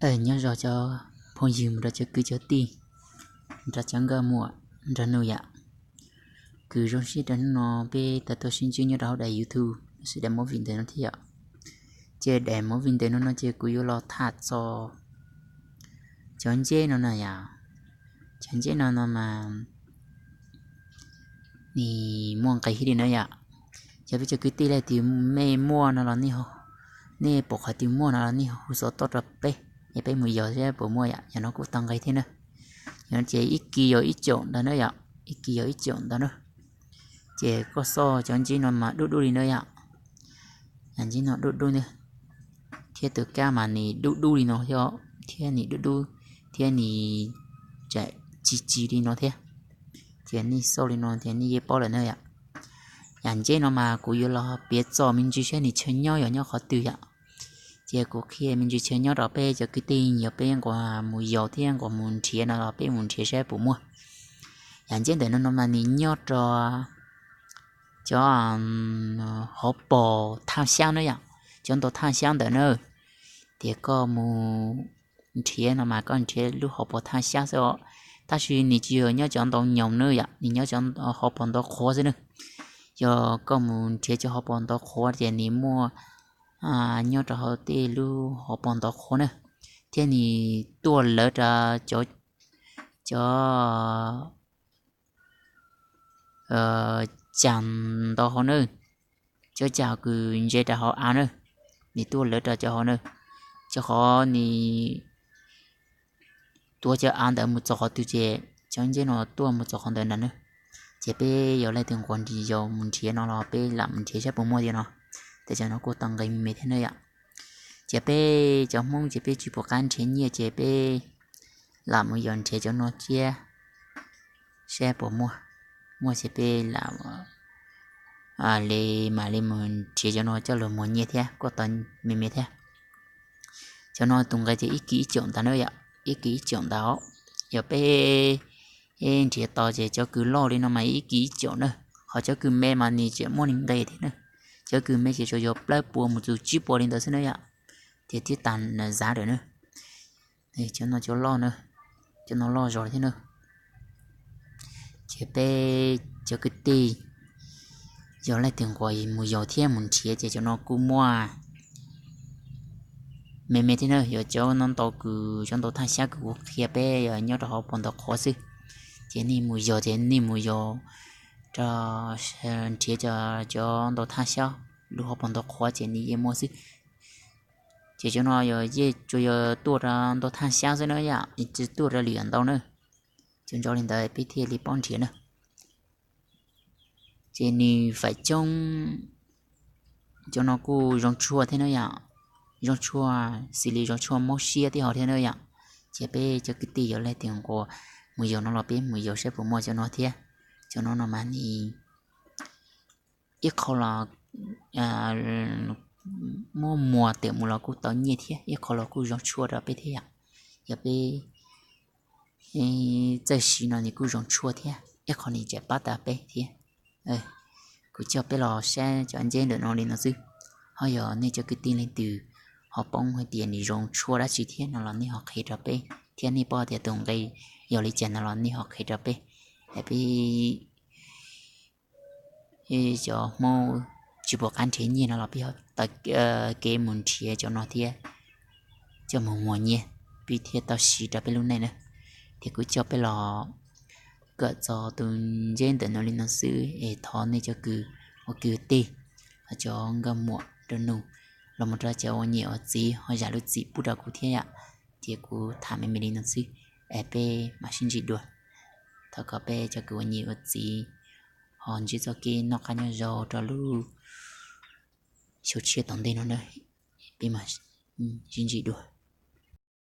Nyob zoo cov phooj ywg mus rau cov kwv cov tij, nrog cov nkauj muam nrog nug yom. Kuv zoo siab rau hnub no peb tau tuaj sib ntsib nyob rau hauv daim YouTube los sis daim movie ntawm no thiab yom. Ces daim movie ntawm no no ces kuv yuav los tham txog cov nceb no na yom. Cov nceb no no mas nws muaj nqis hib li no yom. Yog peb cov kwv tij leej twg mej muaj no los nej pom qhov twg muaj no los nej ho hu xov tooj rau peb es peb mus yog seb puas muaj yom. Yog no kuj tau nqis thiab na. Yog no ces ib kis yog ib caum ntawd na yom, ib kis yog ib caum ntawd na. Ces koj xauj cov nceb no mas dub dub li na yom. Nceb no dub dub na, thiab tus kab mas nws dub dub li no thiab, thiab nws dub dub, thiab nws tseem ci ci li no thiab. Ces nej xauj li no ces nej yeej paub lawm na yom. Yam nceb no mas kuv yuav los piav txog me ntsis seb nws chaw nyob yog nyob qhov twg yom. Ces kuv qhia me ntsis chaw nyob rau peb cov kwv tij, yog peb nquas mus yos thiab nquas mus nrhiav no los peb mus nrhiav saib puas muaj. Yam nceb ntawm no no mas nws nyob rau cov hauv paus thaj xyab na yom, cov ntau thaj xyab ntawm na. Tias koj mus nrhiav no mas koj nrhiav lub hauv paus thaj xyab xwb os, tab sis nws tsis yog nyob cov ntau nyoos na yom, nws nyob cov hauv paus ntau qhuav xwb na. Yog koj mus nrhiav cov hauv paus ntau qhuav ces nws muaj nyob rau hauv tej lub hauv paus ntau qhuav na, thiab nws tuaj lawv rau cov, cov cag ntau hauv na, cov cag kws ntse rau hauv av na, nws tuaj lawv rau cov hauv na. Cov qhov nws tuav cov av ntawd mus txog qhov twg ces cov nceb no tuaj mus txog qhov ntawd ntag na. Ces peb yog leej twg nquas yos mus nrhiav no los peb lam mus nrhiav saib puas muaj tiag no. Ces cov no kuj tau nqis me me thiab na yom. Ces peb cov Hmoob ces peb tsis pom qab nrhiav nyiaj ces peb lam mus yos nrhiav cov no thiab saib puas muaj. Muaj ces peb lam li mam li mus nrhiav cov no coj los muag nyiaj thiab kuj tau me me thiab. Cov no tus nqis ces ib kis ib caum ntawd na yom, ib kis ib caum ntawd. Yog peb nrhiav tau ces cov kws loj li no mas ib kis ib caum na, ho cov kws me mas nws tseem muaj nqis thiab na. Cov kws me ces tsuas yog plaub puas mus txog tsib puas li ntawd xwb na yom, ces thiaj tag zav lawm na. Cov no cov loj na, cov no loj zog thiab na. Ces peb cov kwv tij yog leej twg nquas mus yos thiab mus nrhiav ces cov no kuj muaj me me thiab na. Yog cov no ntau kws cov ntau thaj xyab kws kuv qhia peb yog nyob rau hauv paus ntau qhuav xwb. Ces nej mus yos ces nej mus yos rau nrhiav cov ntau thaj xyab lub hauv paus ntau qhuav ces nws yeej muaj xwb. Ces cov no yog yeej tsuas yog tuaj rau ntau thaj xyab xwb na yom, tsis tuaj rau lwm yam ntau na. Cov ntau li ntawd peb thiaj li paub nrhiav na. Ces nws faim coob, cov no kuj zoo tshuaj thiab na yom, zoo tshuaj xws li zoo tshuaj mob siab thiab ho thiab na yom. Ces peb cov kwv tij yog leej twg nquas mus yos no los peb mus yos saib puas muaj cov no thiab. Cov no no mas nws ib qho los muab muag tawm mus los kuj tau nyiaj thiab, ib qho los kuj zoo tshuaj rau peb thiab yom. Yog peb txawj siv no nws kuj zoo tshuaj thiab, ib qho nws tseem pab tau peb thiab. Kuv coj peb los saib cov nceb ntawm no li no xwb. Ho yog nej cov kwv tij leej twg ho paub hais tias nws zoo tshuaj dab tsi thiab no los nej ho qhia rau peb, thiab nej paub tias tus nqi yog li cas no los nej ho qhia rau peb, es peb cov Hmoob tsis pom qab nrhiav nyiaj no los peb ho taw kev mus nrhiav cov no thiab coj mus muag nyiaj, peb thiaj tau siv rau peb lub neej na. Ces kuv coj peb los kawm txog tus nceb ntawm no li no xwb es thov nej cov kwv ua kwv tij, cov nkauj muam nraug nus, los mus rau cov ua niam ua txiv ho zam lub txim pub rau kuv thiab yom. Ces kuv tham me me li no xwb, es peb mam sib ntsib dua. Thov kom peb cov kwv ua niam ua txiv ho ntsib txoj kev noj qab nyob zoo rau lub xyoo tshiab tom ntej no na. Peb mam sib ntsib dua.